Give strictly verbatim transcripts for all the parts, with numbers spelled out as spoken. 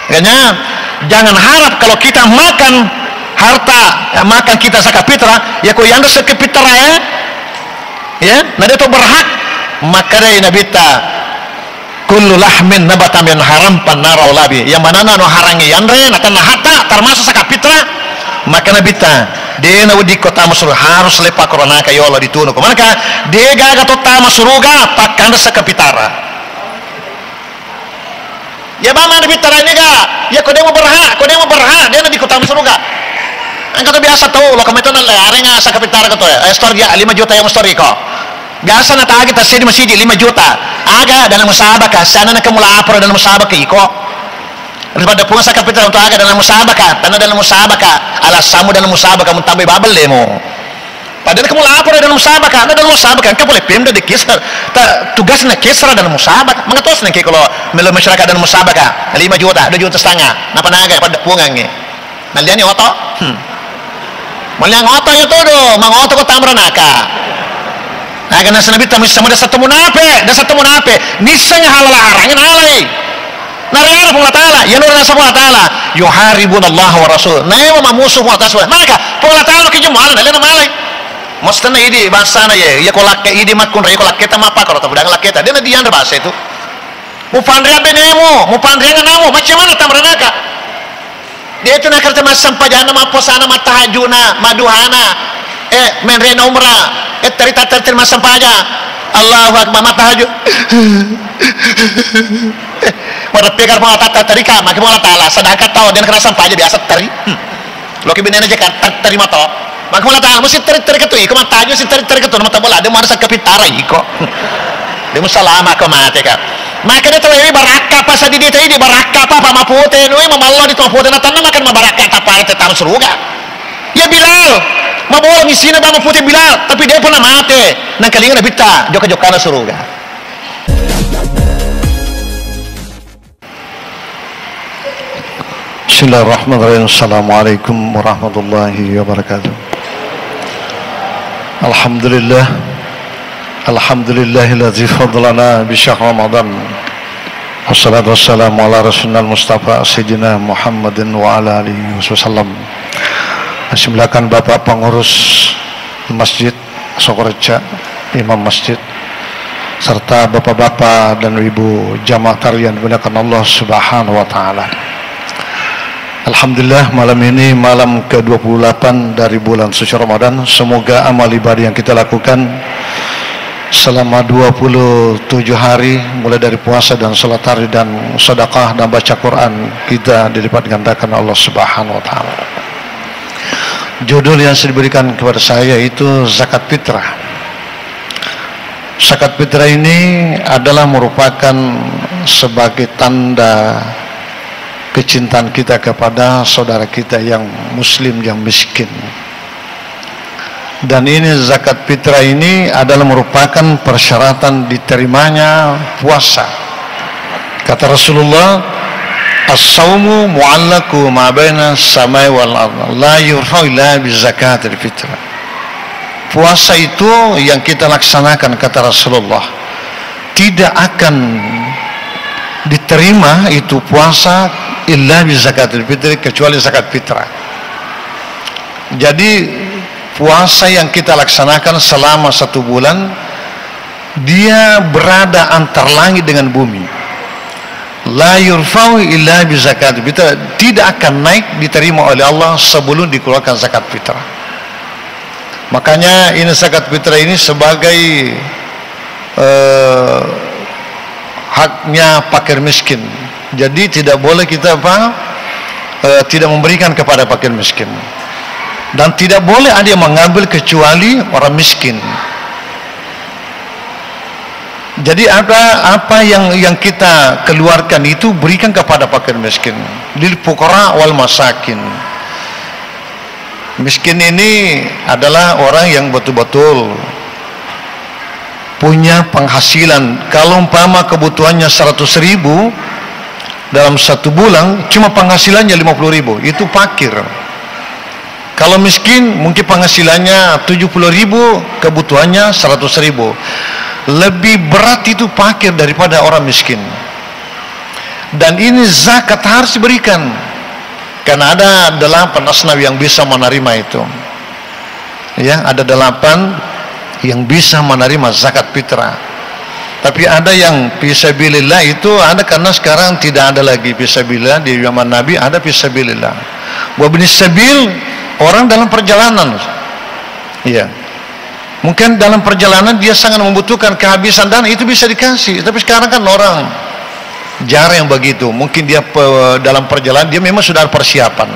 Makanya, jangan harap kalau kita makan harta, ya, makan kita zakat fitrah, ya, ko yanre zakat fitrah, ya, ya, na de to berhak, makkedai Nabitta, "Kullu lahmin nabata min haram fannaru aula bi." Yang mana nano harangi yanre, na tenna hatta, termasuk zakat fitrah, maka Nabitta, de na weddikko tama suruga, harus lepa koronaka yolo ditunu. Ko manaka, de gaga to tama suruga, pakkanre zakat fitrah. Ya, bang, mana pittarainega? Ya, ko de mo berhak, ko de mo berhak, de na di kota suruga. Engka to biasa tau, lo kami to na le, arenga zakat fitrah ko to, eh, store dia lima juta yang store ko. Biasa na tagi tasiri masigi lima juta. Aga dana musabaka, sana na kamu lapor dana musabaka iko. Daripada punga zakat fitrah untuk aga dana musabaka, tanah dana musabaka, alasamu dana musabaka, mun tambai babel lemo. Padahal kamu lapor dana musabaka, na dana musabaka, engka pole Pemda de kesra, ta, tugasna kesra dana musabaka. Mangatosi nengke kalau melo masyarakat dana musabaka, lima juta, dua juta setengah, napa naga pada pungangnge. Naliani oto? Hmm. Maliang oto ya todo, mangoto ko tamra naka. Naga nasa Nabitta, misa sama dasa temu nape, dasa temu nape, niseng halal harangi nalai. Nariana Puang Allah Ta'ala, ya nurna Puang Allah Ta'ala, "Yuharibuna Allah wa Rasul." Naewa mamusu Puang Allah Ta'ala. Maka Puang Allah Ta'ala ki jumala na lena malai. Mustana idi bangsana ye, ya ko lakke idi makkunra, ya ko lakketa mappa, kalau tak pedang lakketa. Dia na dianra bahasa itu. Mupanriang benemu, mupanriang anamu, macam mana tamranaka? Dia itu nakerja massampajana, mapposana, matahajuna, maduhana, eh, menrena umrah, eh, terita terita massampaja. Allahu Akbar, matahaju. Eh, pada pegar mau tata terika, maki mau tala, sedangkan tahu dia kena sampaja biasa teri. Hmm. Loki binena Jakarta, terima to. Maka mula ta, mesti teri-teri ketu, iko mataju si teri-teri ketu, mata bola, dia marasa kepitara iko. Dia musalama ko mate ka. Maka dia tahu ini barakka apa sadidi tadi, barakka apa, apa mapute, nui mamallo di tua pute, na tanah makan mabarakka, tapare tetang suruga. Ya Bilal, mabola misina ba mapute Bilal, tapi dia pernah mate, nang kalinga Nabitta, joka-jokana suruga. Bismillahirrahmanirrahim. Assalamualaikum warahmatullahi wabarakatuh. Alhamdulillah. Alhamdulillahilladzi fadlana bi syahr Ramadan. Wassalatu wassalamu ala rasulina Mustafa Sayyidina Muhammadin wa ala alihi wasallam. Silakan Bapak Pengurus Masjid Sokoreca, Imam Masjid, serta bapak-bapak dan ibu jamaah tarwih yang dimuliakan Allah Subhanahu wa Ta'ala. Alhamdulillah, malam ini malam kedua puluh delapan dari bulan suci Ramadan. Semoga amal ibadah yang kita lakukan selama dua puluh tujuh hari, mulai dari puasa dan salat tarawih dan sedekah dan baca Quran, kita dilipat gandakan Allah Subhanahu wa Ta'ala. Judul yang sudah diberikan kepada saya itu zakat fitrah. Zakat fitrah ini adalah merupakan sebagai tanda kecintaan kita kepada saudara kita yang muslim, yang miskin. Dan ini, zakat fitrah ini adalah merupakan persyaratan diterimanya puasa. Kata Rasulullah, "As-saumu mu'allaku ma baina samai wal ard, la yurfa'u illa bi zakatil fitrah." Puasa itu yang kita laksanakan, kata Rasulullah, tidak akan diterima itu puasa illa bi zakatil fitri, kecuali zakat fitrah. Jadi, puasa yang kita laksanakan selama satu bulan, dia berada antar langit dengan bumi. La yurfa'u illa bi zakat fitrah, tidak akan naik diterima oleh Allah sebelum dikeluarkan zakat fitrah. Makanya ini zakat fitrah ini sebagai, eh, haknya fakir miskin. Jadi tidak boleh kita apa, eh, tidak memberikan kepada fakir miskin. Dan tidak boleh ada yang mengambil kecuali orang miskin. Jadi apa, apa yang, yang kita keluarkan itu berikan kepada fakir miskin, lil fuqara wal masakin. Miskin ini adalah orang yang betul-betul punya penghasilan. Kalau umpama kebutuhannya seratus ribu dalam satu bulan, cuma penghasilannya lima puluh ribu, itu fakir. Kalau miskin, mungkin penghasilannya tujuh puluh ribu, kebutuhannya seratus ribu. Lebih berat itu fakir daripada orang miskin. Dan ini zakat harus diberikan. Karena ada delapan asnaf yang bisa menerima itu. Ya, ada delapan yang bisa menerima zakat fitrah. Tapi ada yang fisabilillah itu ada, karena sekarang tidak ada lagi fisabilillah, di zaman Nabi ada fisabilillah. Wa ibnis sabil, orang dalam perjalanan. Iya. Mungkin dalam perjalanan dia sangat membutuhkan kehabisan dana, itu bisa dikasih. Tapi sekarang kan orang jarang yang begitu. Mungkin dia pe-, dalam perjalanan dia memang sudah ada persiapan.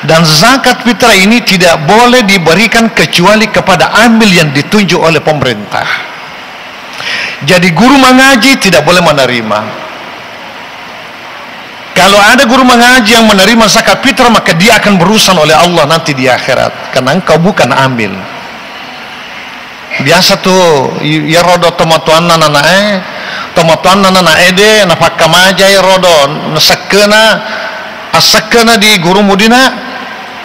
Dan zakat fitrah ini tidak boleh diberikan kecuali kepada amil yang ditunjuk oleh pemerintah. Jadi guru mengaji tidak boleh menerima. Kalau ada guru mengaji yang menerima zakat fitrah, maka dia akan berurusan oleh Allah nanti di akhirat, karena engkau bukan amil. Biasa tu, i-, iyaro do tomatoanna nanae, tomatoanna nanae de, napakkamajai ro do, nasekkena, assekkena di guru mudina,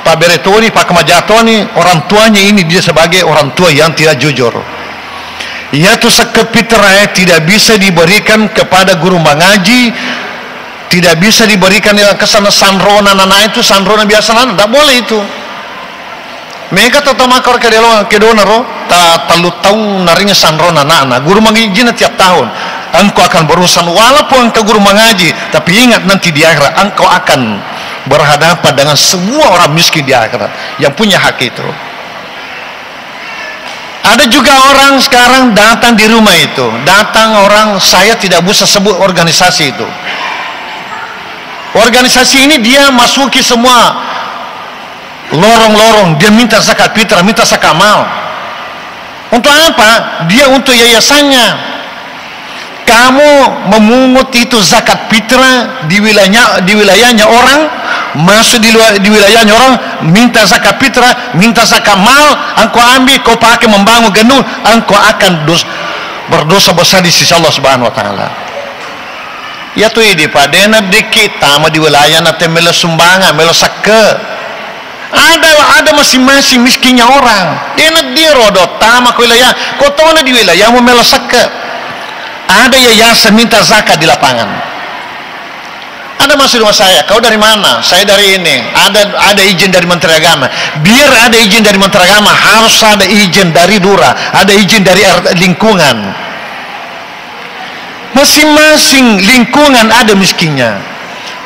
pabere toni, pakkamaja toni, orang tuanya ini dia sebagai orang tua yang tidak jujur. Iyatu zakat fitrah, eh, tidak bisa diberikan kepada guru mengaji, tidak bisa diberikan yang kesana sanrona nanae itu, sanrona biasa nana, tidak boleh itu. Mega tau tamakor kedelo-, kedona ro, ta-, tellu taung naring sanrona nana, guru mangijina tiap tahun. Engkau akan berurusan, walaupun engkau guru mengaji, tapi ingat nanti di akhirat engkau akan berhadapan dengan semua orang miskin di akhirat yang punya hak itu. Ada juga orang sekarang datang di rumah itu, datang orang, saya tidak usah sebut organisasi itu. Organisasi ini dia masuki semua lorong-lorong, dia minta zakat fitrah, minta zakat mal. Untuk apa? Dia untuk yayasannya. Kamu memungut itu zakat fitrah di wilayahnya, di wilayahnya orang, masuk di luar, di wilayahnya orang, minta zakat fitrah, minta zakat mal, engkau ambil, kau pakai membangun gedung, engkau akan dos-, berdosa besar di sisi Allah Subhanahu wa Ta'ala. Iyatu idi, Pak, dena dikki tama di wilayah na te melo sumbangan, melo sakke. Ada, ada masing-masing miskinnya orang. Dena diro do tama ko wilayah, kotona di wilayahmu melo sakke. Ada yayasan minta zakat di lapangan. Ada masuk rumah saya, "Kau dari mana?" "Saya dari ini." "Ada, ada izin dari Menteri Agama?" Biar ada izin dari Menteri Agama, harus ada izin dari lurah, ada izin dari R-, lingkungan. Masing-masing lingkungan ada miskinnya.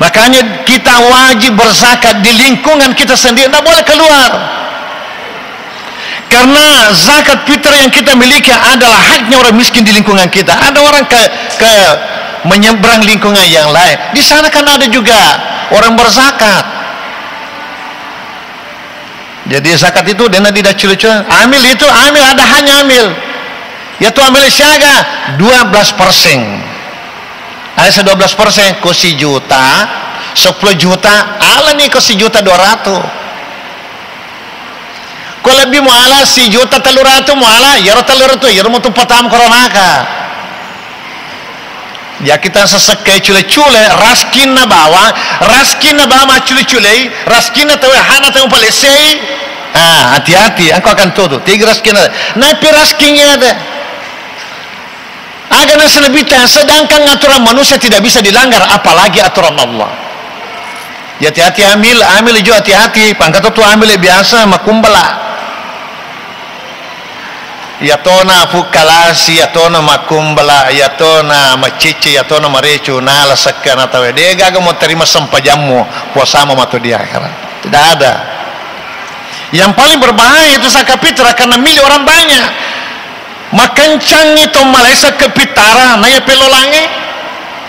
Makanya kita wajib berzakat di lingkungan kita sendiri, tidak boleh keluar. Karena zakat fitrah yang kita miliki adalah haknya orang miskin di lingkungan kita. Ada orang ke, ke menyeberang lingkungan yang lain. Di sana kan ada juga orang berzakat. Jadi zakat itu dena didacule-cule. Amil itu, amil ada haknya amil. Iyatu amil siaga dua belas persen. Ada dua belas persen, ko sijuta, sepuluh juta, alani ko sijuta dua ratus. Ko lebbi muala sijuta tellu ratus muala, iyaro tellu ratus, iyaro mutu patam koronaka. Jakitan sessekkai cule-cule, raskinna bawang, raskinna bawang maccule-culei, raskinna tauwe hana tauwe palessei. Ah, hati-hati, engkau akan tutu. Tigi raskinna. Napi raskinnya ada. Aga naseng Nabitta, sedangkan aturan manusia tidak bisa dilanggar, apalagi aturan Allah. Ya, hati-hati amil, amil jo hati-hati, pangkat tu amil biasa makumbala. Iyatona fukkalasi, iyatona makumbala, iyatona macicci, iyatona marecu, nala sekka natawe. Degaga mau terima sempajammu, puasamu matu di akhirat. Tidak ada. Yang paling berbahaya itu zakat fitrah karena milik orang banyak. Makencangi to malaisa ke pitara, naya pelolange.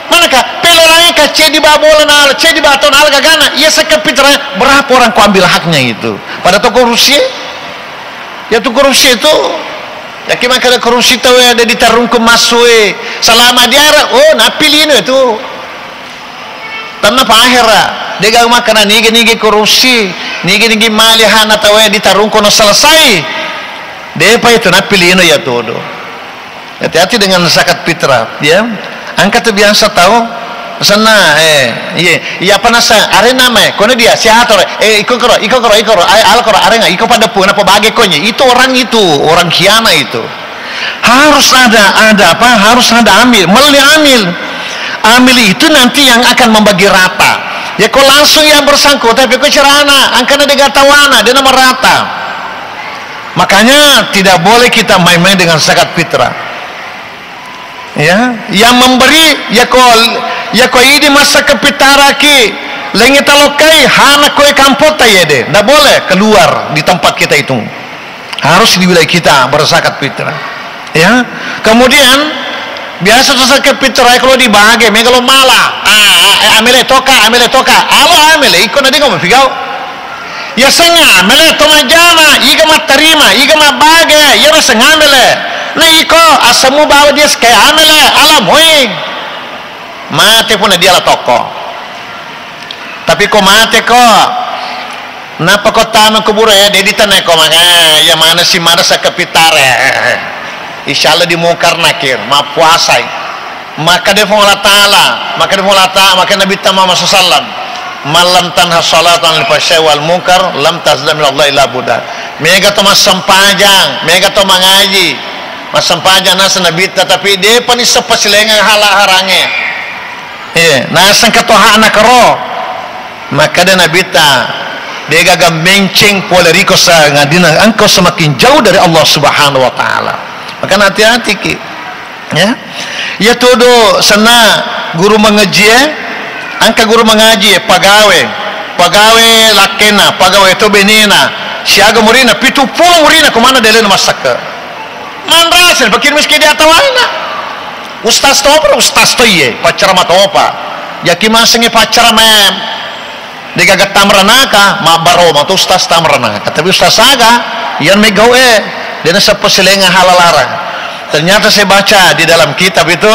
Manaka pelolange ka cedi ba bola nala, cedi ba to nala gagana. Iya zakat fitrah, berapa orang kau ambil haknya itu? Pada to korupsi? Ya tu korupsi itu. Yaki makkeda korupsi tau ada di tarungku masue. Selama diara, oh, nappi lino itu. Tanna pahera, degaga makkeda nigi-nigi korupsi, nigi-nigi mali hana tauwe ditarungko na selesai. Depa itu nappi lino ya todo. Hati-hati dengan zakat fitrah, ya. Angka tu biasa tau, senna, eh, iya, iya apa nasa, arena mai, kono dia, siator, eh, iko koro, iko koro, iko koro, ay, al koro, arenga, iko pada pun apa bage konye, itu orang itu, orang khianat itu. Harus ada, ada apa? Harus ada amil, melli amil. Amil itu nanti yang akan membagi rata. Ya, ko langsung yang bersangkutan, tapi ko carana, angkana dega tawana, dena merata. Makanya tidak boleh kita main-main dengan zakat fitrah. Ya, yang memberi, ya ko, ya ko idi masa kepitaraki, lengi talokai, hana koe kampota yede. Ndak boleh keluar di tempat kita itu. Harus di wilayah kita berzakat fitrah. Ya. Kemudian, biasa tu zakat fitrah kalau dibagi, mega lo mala. Ah, ah, eh, amele toka, amele toka. Alo amele, iko na dengo mafigau. Ya senga, mele to majama, iga mattarima, iga mabbage, ya ro senga mele. Na iko, asamu bawa dia sekai amele, ala moi. Mate pun dia la toko. Tapi ko mate ko, napa ko tama kuburo ya, de ditanya ko maka, ya mana si mana sakapitare. Insya Allah di Mungkar Nakir, mappuasai. Maka de Puang Allah Ta'ala, maka de Puang Allah Ta'ala, maka Nabi Muhammad sallallahu alaihi wasallam, "Man lam tanha salatan lil fahsya'i wal munkar, lam tazdad min Allah illa buda." Mega to massempajang, mega to mangaji, massempajang nasa Nabitta, tapi de pani seppa silengang hala harange. Eh, naseng katoha anak ro. Makkeda Nabitta, degaga menceng pole riko sangadinna engkau semakin jauh dari Allah Subhanahu wa Ta'ala. Makana hati-hati ki. Ya. Iya todo senna guru mangajie, engka guru mangajie, pagawe, pagawe lakkena, pagawe to benena, siaga murina, pitu pulo murina, komana delena massakke. Manrasa pakir miski di atawaina. Ustaz topa, ustaz to iye, paccarama topa. Jaki masengnge paccarama, degaga tamranaka, mabbaro matu ustaz tamranaka. Tapi ustaz aga, yang megau e, dena seppa silenga halalarang. Ternyata saya baca di dalam kitab itu,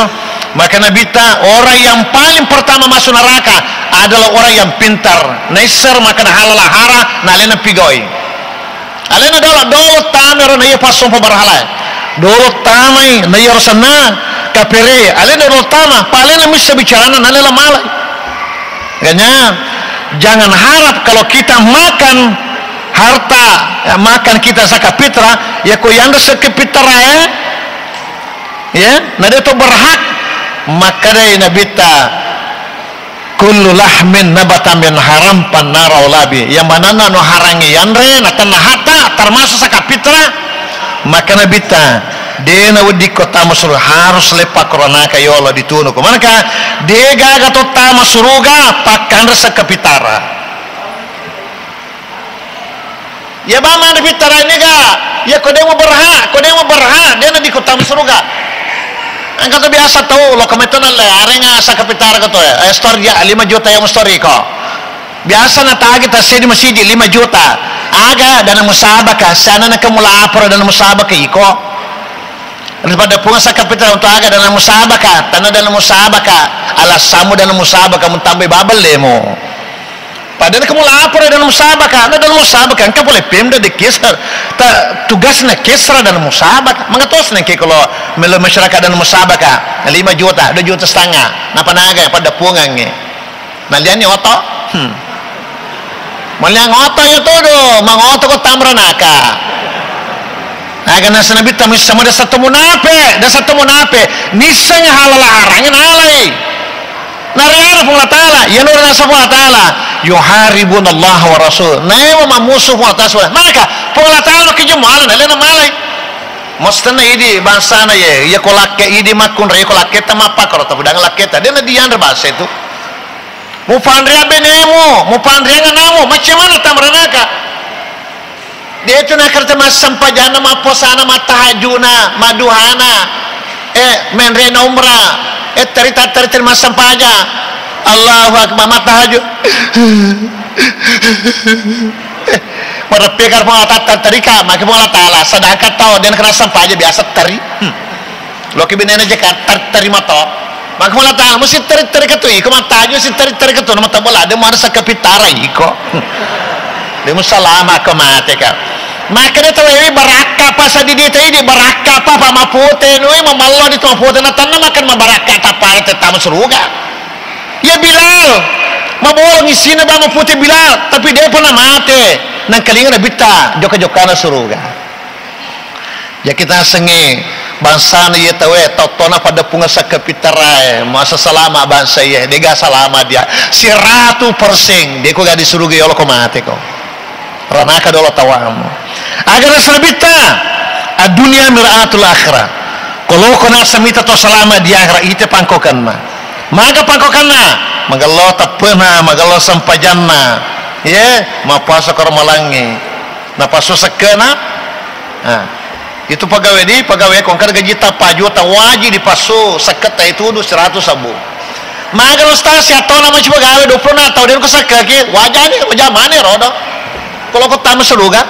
maka Nabitta, orang yang paling pertama masuk neraka adalah orang yang pintar. Naisser maka halala hara, nalena pigoi. Alena dolo, dolo tamero na iya passompa barhalae. Dolo tamai na iya rosanna kapere. Alena dolo tama, palena missa bicarana na lela malai. Makanya, jangan harap kalau kita makan harta, ya, makan kita zakat fitrah, ya ko yanre zakat fitrah, ya, ya, na de to berhak, makkedai Nabitta, "Kullu lahmin nabata min haram fannara aula bi." Yang mananna no harangi yanre, na tenna hatta, termasuk zakat fitrah, maka Nabitta, de na weddikko tama suruga, harus leppa koronaka yolo ditunuko. Manaka, de gaga to tama suruga, pakkanre zakat fitrah. Iya bang, mana pittarainega? Iya ko de muberhak, ko de muberhak, de na dikutama suruga. Engka to biasa tau, lo kame to nalle, arenga saka pittara ko to, eh, store ja, lima juta yang store iko. Biasa na tagi tasse di masiji lima juta. Aga dana musabaka, sana na kamu lapor dana musabaka iko. Daripada punga saka pittara untuk aga dana musabaka, tanah dana musabaka, alassamu dana musabaka, mutambai babel lemo. Padahal kamu lapor dana musabaka, na dana musabaka, engka pole Pemda de kesra, ta, tugasna kesra dana musabaka. Mangatos nengke kalau melo masyarakat dana musabaka, lima juta, dua juta setengah, napa naga pada pungangnge. Nalianni oto? Hmm. Maliang oto ya todo, mangoto ko tamranaka. Naga nasa Nabitta missa mada satu munape, da satu munape, nisseng halala harangi nalai. Nariana Puang Allah Ta'ala, iya nurana sa Puang Allah Ta'ala, "Yuharibuna Allah wa Rasul." Naewa mammusu Puang Allah Ta'ala, maka Puang Allah Ta'ala makkijeng muala, nalena malai. Mustenna idi bangsana ye, iya ko lakke idi makkunrai, iya ko lakketa mappakaro, tapudang lakketa, dena dianre bangsa itu. Mupanreang benemu, mupanreang anamu, macam mana tamranaka? Detu nakerta massempajanna, mappuasana, mattahajuna, maduhana, eh, menrena umrah, eh, teri tatteri teri massempajang. Allahu Akbar, mattahaju. Eh, mareppekar Puang Allah Ta'ala, terika, maka Puang Allah Ta'ala, sedangkan tau, dan kena sempajang biasa teri. Hmm. Loki binena jaka tar-, tarima to. Maka Puang Allah Ta'ala, musi teri-teri katu iko, mattaju si teri-teri katu, nama tabola, de muada saka pitara iko. De musalama ko mate ka. Maka de tawewi barakka pa sadidi ta idi, barakka pa, pa mapute, nui mamallo di tu mapute, na tanna makan mabarakka tappa te tama suruga. Ya Bilal, mabolong isina ba mapute Bilal, tapi de pernah mate, nang kalinga na bitta, joka-jokana suruga. Ya kita sengi Bangsana iye tauwe, tau-, tona pada punga sakka pittarae, masa salama bangsa iye, dega salama dia. Siratu persen, deko ga di suruga yolo ko mate ko. Ranaka dolo tawamu. Aga nasaba Nabitta, "Ad-dunya mir'atul akhirah." Ko loko naseng mita to salama di akhirah, ite pangkokenna. Maga pangkokenna? Magello teppena, magello sempajanna. Ye, mappuasa ko ramalangnge. Napassu sekkena. Nah, itu pegawai di, pegawai ko engka gajitta pa juta, wajib dipassu sekketta itu du seratus sabbu. Maga lo stasi atau nama coba gawe dua puluh enam tahun, dan ko sekkeki, wajani, wajah mana rodo? Kalau ko tamu seruga,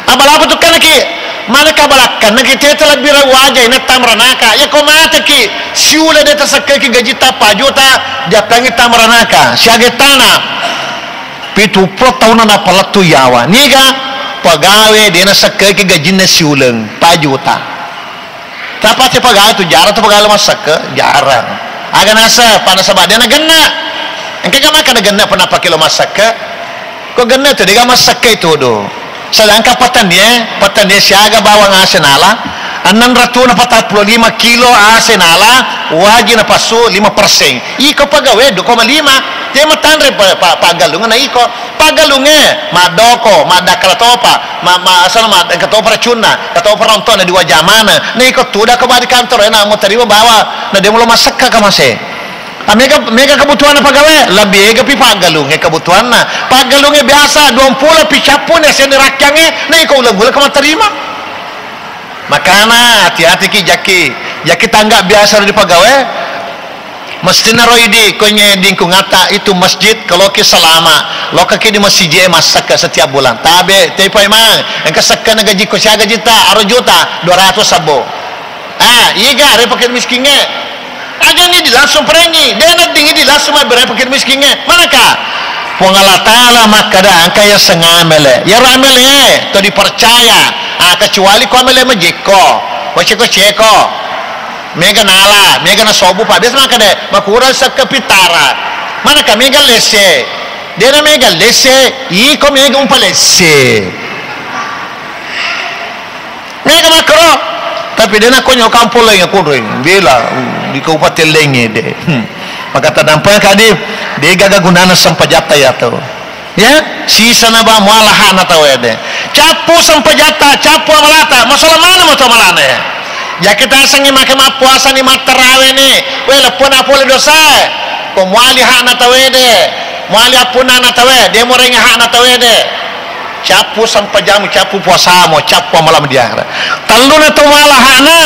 abalaku tu kan ki, mana kabalakkan, naki tete lebih wajah ini tam ranaka. Ya ko mate ki, siule de tasekkeki gajitta pa juta, diatangi tam ranaka, siagetana. Pitu puluh taunna napalettu yawa. Niga pagawe de nasekkeki gajinna siuleng, pa juta. Tapi pagawe tu jarang tu pagawe lo massekke, jarang. Aga nasa, pada sabab de nagenna. Engka ga maka nagenna pernah pake lo massekke? Ko genna tu dega massekke itu do. Sedangkan petani, petani siaga bawang ase nala, enam ratus empat puluh lima kilo ase nala, wajib napassu lima persen. Iko pagawe dua koma lima, te matanre pa, pa, paggalungan na iko. Paggalunge, maddoko, maddakkala topa, ma, ma, asana ma, engka topa racunna, engka topa rontona di wajamana. Na iko tuda ko badi kantor, na mo terima bawa, na demo lo masakka ka mase. Ah, mega, mega kebutuhanna pagawe, lebih ega pi paggalunge kebutuhanna. Paggalunge biasa dua puluh pi cappu ne seni rakkange, na iko ulang-ulang ke materima. Makana hati-hati ki jaki, jaki tangga biasa di pagawe. Mestinna ro idi, konye lingkungatta itu masjid, kalau ki selama, lokaki di masjid e massakka setiap bulan. Tabe, tepa imang, engka sekkana gaji ko siaga gajitta, aro juta, dua ratus sabbo. Ah, iga, re fakir miskingnge. Aja ni di langsung perengi, dena ding di langsung mabbere fakir miskingnge. Manaka? Puang Allah Ta'ala makkada engka yang sengamele. Ya amele, to dipercaya. Ah, kecuali ko amele majekko, maceko-ceko. Mega nala, mega nasobu, pa biasa makkada, makurang sekka pitara. Manaka mega lesse? Dena mega lesse, iko mega umpa lesse. Mega makkoro, tapi dena konyo kampung lain aku doi. Bela, di kabupaten lain de. Hmm. Maka tadampa kadi, de gaga gunana sempajatta ya to. Ya, sisa na ba muala hana tau ede. Cappu sempajatta, cappu amalata, masalah mana mo to amalana ya? Ya kita asengi make mappuasa ni, mattarawe ni, we leppona pole dosae. Ko muali hakna tau ede, muali appunnana tau e, de murengi hakna tau ede. Cappu sempajamu, cappu puasamu, cappu amalam diara. Telluna to muala hakna.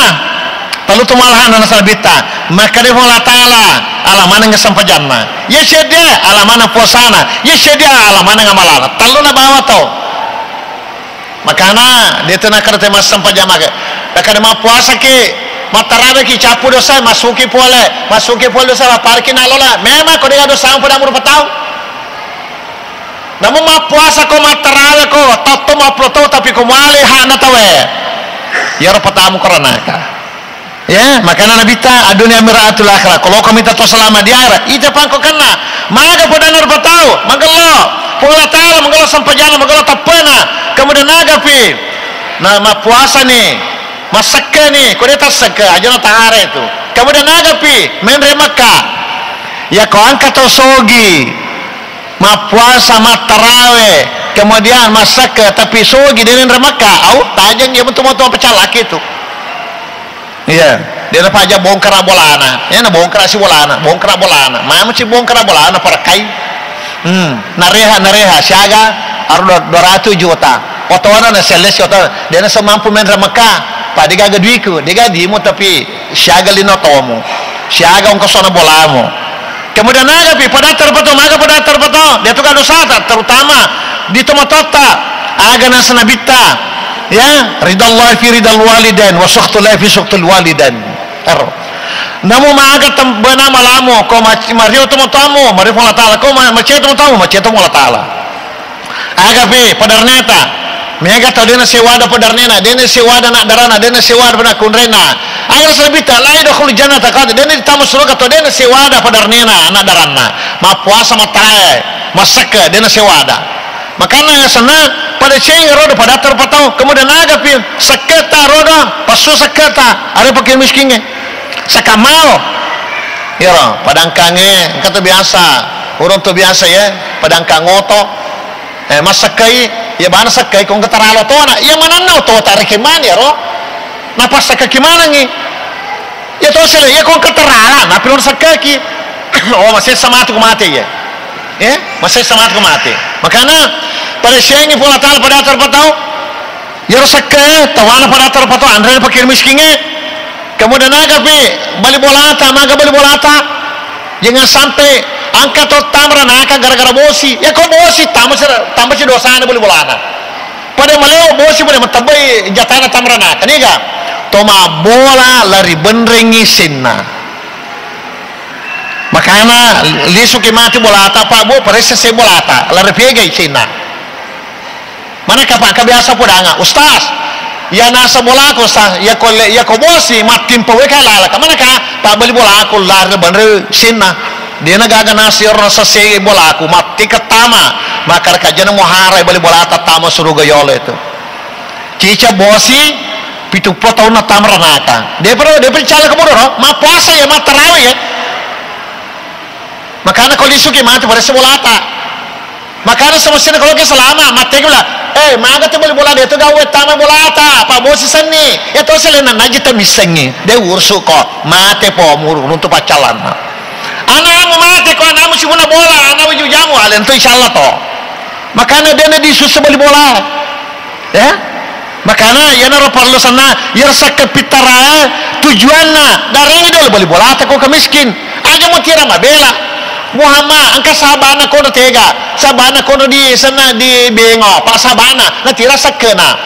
Tellu tu malahana nasaba Nabitta, makkeda Puang Allah Ta'ala, ala maneng sempajanna. Iya seddi, ala maneng puasana. Iya seddi, ala maneng amalana. Telluna bawa tau. Makana, de tu nakkeda te massempajang maka. Nakkeda mappuasaki, mattaraweki, cappu dosa, massuki pole, massuki pole dosa, lappareki nallola. Memang ko de dosa pada umur patau. Namun mappuasa ko, mattarawe ko, tatto mappulo tau, tapi ko muale hakna tau e. Iyaro patamu ko ranaka. Ya, makana Nabitta, "Ad-dunya mir'atul akhirah." Kalau kami tetap selama di akhirat, ita pangko kena. Maga padanna rupa tau, magello. Puang Allah Ta'ala, magello sempajanna, magello teppena. Kemudian nagapi. Nah, mappuasa ni, massekke ni, ko de tassekke, aja na tahara itu. Kemudian nagapi, menre Mekka. Ya ko engka to sogi. Mappuasa, mattarawe, kemudian massekke, tapi sogi de menre Mekka, au, tajeng ya betul-betul pecalaki itu. Iya, de napaja bongkara bolana, ya na bongkara si bolana, bongkara bolana, mama si bongkara bolana parakkai. Hmm, nareha, nareha, siaga, aru dua ratus juta. Otona na sales otona, de na semampu menre Mekka, pa de gaga duiku, de gaga dimu tapi siaga lino tomu, siaga ongkosona bolamu. Kemudian nagapi, padatta rupa to, maga padatta rupa to, de tu gaga dosata, terutama di tomatoatta, aga nasa Nabitta, ya, ridallah fi ridal walidain, wa sukhtullahi fi sukhtul walidain. Ero. Namu maga tem-, bena malamu, ko mac-, mario tomatoamu, mario Puang Allah Ta'ala, ko ma-, macie tomatoamu, macie to Puang Allah Ta'ala. Agapi padarneta. Mega tau dena sewada padarnena, dena sewada anak darana, dena sewada anak kunrena. Aga nasa Nabitta, la yadkhulul jannata qatih, dena ditama suruga tau dena sewada padarnena, anak daranna. Mappuasa, mattarawe, massekke, dena sewada. Makana senna Pada ceng rodo, pada terpatau, kemudian agapi sekketa rodo, passu sekketa, ada fakir miskinnya. Saka mao. Iyaro, padangkange, engka tu biasa, urung tu biasa ya, padangkang oto. Eh, massekkai, ya bana sekkai, kong keteralo tona, iya mananna oto tarik mani ro. Napa sekkaki manangi? Ya to sila, ya kong keterala, napi lo sekkaki. Oh, masessa matu ku mate ya. Eh, masessa matu ku mate. Makana, pada siangi pula tala pada terpatau. Iyaro sekke, tawana pada terpatau, anre fakir miskinge. Kemudian agapi bali bolata, maga bali bolata. Jangan sampai angka to tamra naka gara-gara bosi. Ya ko bosi, tambah si, tambah si dosana bali bolana. Pada maleo bosi, pada matebbai jatana tamra naka. Niga? To mabbola lari benrengi sinna. Makana lisuki mati bolata, Pak Bu, paressa se bolata, lari pegai sinna. Manaka, Pak, kebiasa podanga, Ustaz. Ya nasa bolaku, Ustaz, ya ko le, ya ko bosi, mattimpa weka lalaka. Manaka, Pak, beli bolaku, lari benre sinna. Dena gaga nasi ro nasa se bolaku, matti ketama. Maka rekajana muhara beli bolata tama suruga yolo itu. Cica bosi, pitu puluh tahun na tamra naka. Dia perlu, dia perlu cala kemudoro, ma puasa ya, ma tarawih ya. Makana ko lisuki mati paressa bolata. Makana semestinya kalau ke selama mati kula, eh, maga tu beli bola dia tu gawe tama bolata, apa bosi senni. Ya to selena naji tamissengi. Dia ursu ko, mate po muru runtu pacalan. Anamu mate ko, anamu sibuna bola, anamu jujamu, alen tu insyaallah to. Makana dia na disusu beli bola. Ya? Makana iyanaro parellu senna, iyaro sakka pittarae tujuanna, darengi dolo bali bolata ko ke miskin. Aja mutira mabela. Muhammad, engka sabana kono tega, sabana kono di senna di bengo, pa sabana, natira sakkena.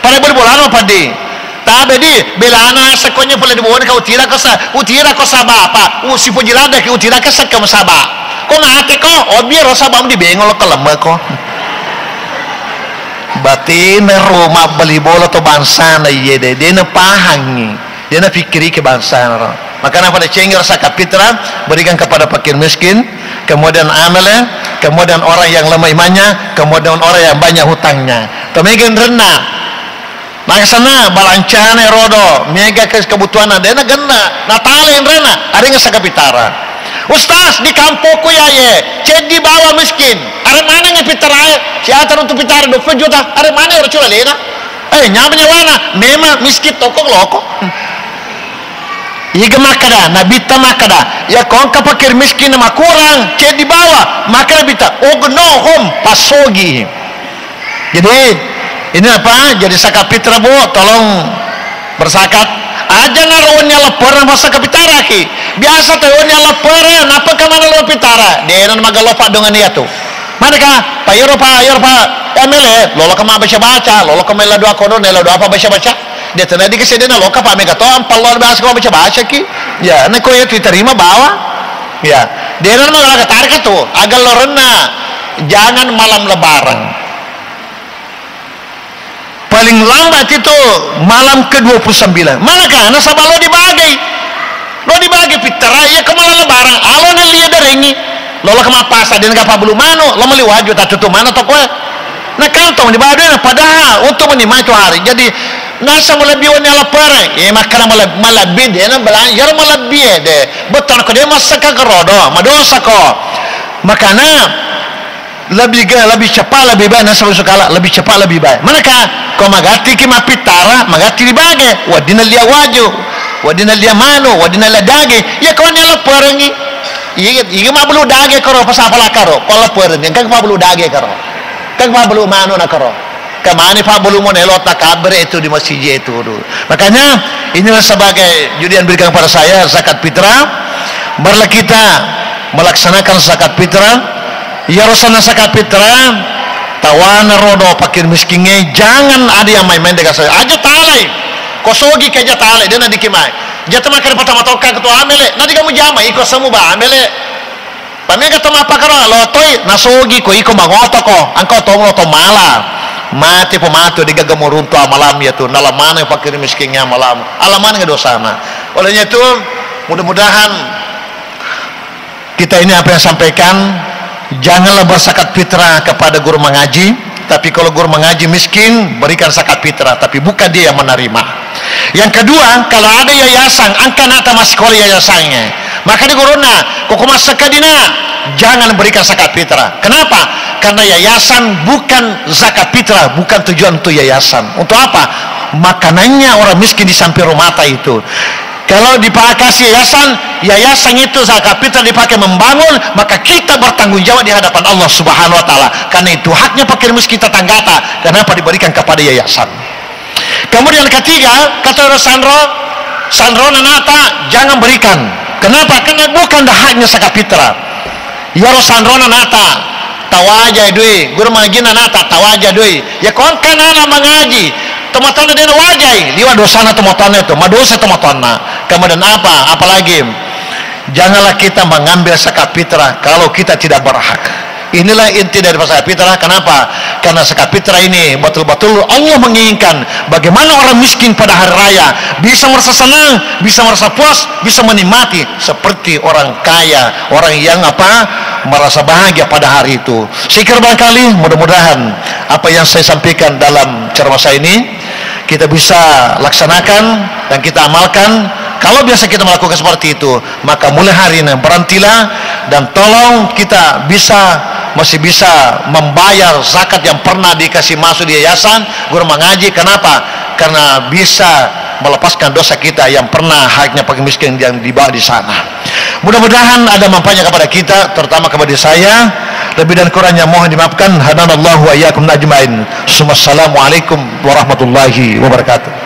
Pada bali bolana paddi. Tabe di, belana sakonnya pole di bone ka utira ko sa, utira ko sabapa, usipoji ladaki utira ke sakka saba. Ko mate ko, obi ro sabam di bengo lo kelemme ko. Batena ro mabbali bola to bangsana, iye de, de napahangi, de napikkiriki bangsana ro. Makana pada cengger zakat fitrah, berikan kepada fakir miskin, kemudian amele, kemudian orang yang lemah imannya, kemudian orang yang banyak hutangnya. Tomegen renna. Makasana balancana rodo, mega ke kebutuhanna, de nagenna, natale enrena, arenga zakat fitrah. Ustaz, di kampokku yaye, ceddi bawa miskin. Are manengngi pitarae? Siata runtu pitara dua puluh juta. Are maneng ro cula lena? Eh, nyameng nyawana, memang miskin toko loko. Iga makkada, Nabitta makkada, ya kongka fakir miskin makurang, ceddi bawa, maka Nabitta, ugnohum, passogi. Jadi, ini apa? Jadi zakat fitrah, Bu, tolong berzakat. Aja naro wenni aleppereng pas zakat fitrah ki. Biasa to wenni aleppereng, nappa kamana lo fitrah? Dena magello paddongan iya tu. Maneka? Pa iyaro pa, iyaro pa M L A, lolo ka mabbaca-baca, lolo ka mella doa kono, nella doa pa baca-baca. Dia tena di kesedena loka pa mega to, ampallo biasa ko baca-baca ki. Ya, neko ya diterima bawa. Ya, dena magello tarik tu, agello renna. Jangan malam lebaran. Paling lambat itu malam ke dua puluh sembilan. Maneka? Nasaba lo dibagai. Lo dibagai fitrah, iya ke malam lebaran. Alo nelli darengi. Lo lo ke mappasa, de nega pabulu manu, lo meli waju, tatutu mana tokoe. Nakantong di bawah dena, padahal untuk menikmati itu hari. Jadi, nasa malebbi wenni aleppereng. Eh, makkana maleb-, malebbi, dena belanja, iyaro malebbi, eh, de. Betul ko de massaka kerodo, madosa ko. Makana, lebih ga-, lebih cepat, lebih baik, nasaba sukala, lebih cepat, lebih baik. Maneka? Ko magatti ki mappittara, magatti ribage, weddinna lia waju, weddinna lia manu, weddinna lia daging. Iya ko wenni alepperengi. Iya, iya mabulu daging karo, pasapa lakaro, ko alepperengi, engka mabulu daging karo. Engka mabulu manu nakaro. Kemana pabulu mo nelo takabbere itu di masjid itu dulu. Makanya, inilah sebagai judi yang diberikan kepada saya, zakat fitrah. Marilah kita melaksanakan zakat fitrah. Iyaro senna zakat fitrah, tawana rodo fakir miskingnge, jangan ada yang main-main dengan saya. Aja talai. Ko sogi ke aja talai, de nadiki mai. Jata makkeda patama tokka ketua amele, nadiga mujama iko semu ba amele. Pamega to mappakaro lo toi, nasogi ko iko mangotoko, engka to lo to mala. Mate po matu de gaga moruntu amalam ya tu, nala mana fakir miskingnge amalam. Ala mana dosana. Olehnya itu, mudah-mudahan kita ini apa yang sampaikan, janganlah berzakat fitrah kepada guru mengaji, Tapi kalau guru mengaji miskin, berikan zakat fitrah, tapi bukan dia yang menerima. Yang kedua, kalau ada yayasan, engka ana'ta massikola yayasangnge, maka di gurunna, "Koko massekka dina, jangan berikan zakat fitrah." Kenapa? Karena yayasan bukan zakat fitrah, bukan tujuan untuk yayasan. Untuk apa? Makanannya orang miskin di samping rumahta itu. Kalau dipakasi yayasan, yayasan itu zakat fitrah dipakai membangun, maka kita bertanggung jawab di hadapan Allah Subhanahu wa Ta'ala. Karena itu haknya fakir miskin tetanggata. Kenapa diberikan kepada yayasan? Kemudian ketiga, kata orang sanro, sanro nanata, jangan berikan. Kenapa? Karena bukan haknya zakat fitrah. Iyaro sanrona nata, tawajai doi. Guru mangajinna nata, tawajai doi. Ya, ko engka nana mangaji, tomatoanna de' nawajai, liwa' dosana tomatoanna itu, madosa tomatoanna. Kemudian apa? Apalagi, janganlah kita mengambil zakat fitrah kalau kita tidak berhak. Inilah inti dari zakat fitrah. Kenapa? Karena zakat fitrah ini betul-betul Allah menginginkan bagaimana orang miskin pada hari raya bisa merasa senang, bisa merasa puas, bisa menikmati seperti orang kaya, orang yang apa, merasa bahagia pada hari itu. Saya kira barangkali mudah-mudahan apa yang saya sampaikan dalam ceramah saya ini kita bisa laksanakan dan kita amalkan. Kalau biasa kita melakukan seperti itu, maka mulai hari ini berhentilah dan tolong kita bisa, masih bisa membayar zakat yang pernah dikasih masuk di yayasan guru mengaji. Kenapa? Karena bisa melepaskan dosa kita yang pernah haknya fakir miskin yang dibawa di sana. Mudah-mudahan ada manfaatnya kepada kita, terutama kepada saya. Lebih dan kurangnya mohon dimaafkan. Hadanallahu wa iyyakum ajmain. Summa assalamualaikum warahmatullahi wabarakatuh.